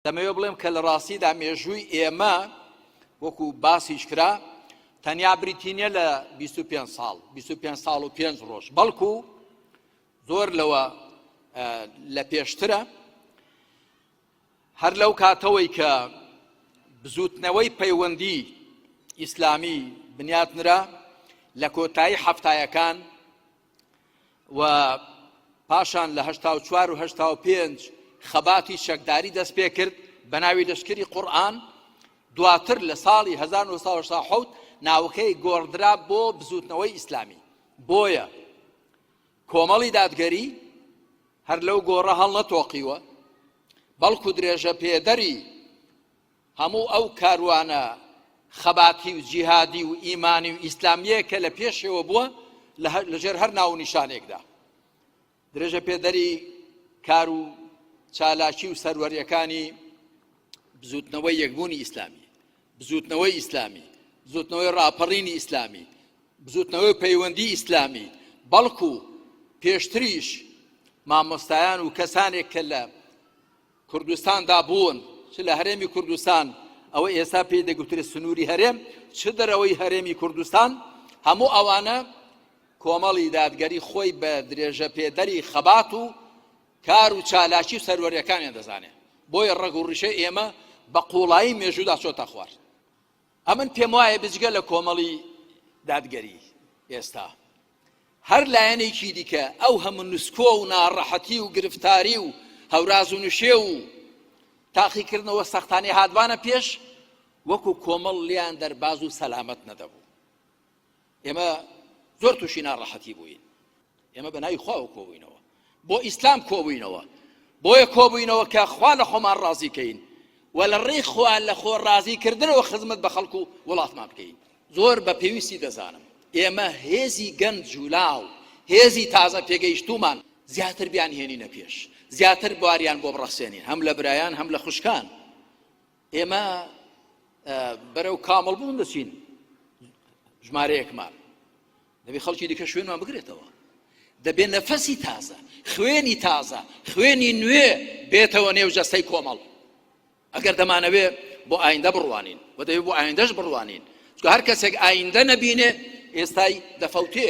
دەمەوێ بڵێم کە لە ڕاستیدا مێژووی ئێمە وەکو باسیش کرا تەنیا بریتی نییە لە 25 ساڵ، 25 ساڵ و 5 ڕۆژ، بەڵکو زۆر لەوە لە پێشترە. هەر لەو کاتەوەی کە بزووتنەوەی پەیوەندی ئیسلامی بنیات نرا لە کۆتایی حەفتایەکان و پاشان لە 84 و 85 خەباتی چەکداری دەست پێ کرد بە ناوی لەشکری قورئان، دواتر لە ساڵی 1987 ناوەکەی گۆڕدرا بۆ بزووتنەوەی ئیسلامی. بۆیە کۆمەڵی دادگەری هەر لەو گۆڕە هەڵنەتۆقیوە، بەڵکو درێژە پێدەری هەموو ئەو کاروانە خەباتی و جیهادی و ئیمانی و ئیسلامییە کە لە پێشەوە بووە لەژێر هەر ناو و نیشانێکدا درێژە پێدەری کار و چالاکی و سەروەریەکانی بزوتنەوەی یەکبوونی ئیسلامی، بزوتنەوەی ئیسلامی، بزوتنەوەی ڕاپەڕینی ئیسلامی، بزوتنەوەی پەیوەندی ئیسلامی، بەڵکو پێشتریش مامۆستایان و کەسانێک کە لە کوردستاندا بوون، چ لە هەرێمی کوردستان، ئەوە ئێستا پێی دەگوترێت سنووری هەرێم، چ دەرەوەی هەرێمی کوردستان، هەموو ئەوانە کۆمەڵی دادگەری خۆی بە درێژەپێدەری خەبات و کار و چالاکی و سەروەریەکانیان دەزانێت. بۆیە ڕەگ و ڕیشەی ئێمە بە قووڵایی مێژوودا چۆتە خوار. ئەمن پێموایە بجگە لە کۆمەڵی دادگەری ئێستا هەر لایەنێکی دیکە ئەو هەموو نسکۆ و ناڕەحەتی و گرفتاری و هەوراز و نشێو و تاقیکردنەوە سەختانەی هاتبانە پێش وەکو کۆمەڵ لێیان دەرباز و سەلامەت نەدەبوو. ئێمە زۆر تووشی ناڕەحەتی بووین. ئێمە بە ناوی خواوە کۆبووینەوە، بۆ ئیسلام کۆبووینەوە، بۆیە کۆبووینەوە کە خوا لە خۆمان ڕازی کەین و لە ڕێی خوا لە خۆ ڕازی کردنەوە خزمەت بە خەڵک و وڵاتمان بکەین. زۆر بە پێویستی دەزانم ئێمە هێزی گەنج و لاو، هێزی تازە پێگەیشتوومان زیاتر بیانهێنینە پێش، زیاتر بواریان بۆ بڕەخسێنین، هەم لە برایان هەم لە خوشکان. ئێمە بەرەو کامڵ بوون دەچین، ژمارەیەکمان دەبێ خەڵکی دیکە شوێنمان بگرێتەوە، دەبێ نەفەسی تازە، خوێنی تازە، خوێنی نوێ بێتەوە نێو جەستەی کۆمەڵ ئەگەر دەمانەوێ بۆ ئایندە بڕوانین و دەبێ بۆ ئایندەش بڕوانین، چونکە هەر کەسێک ئایندە نەبینێ ئێستای دەفەوتێ.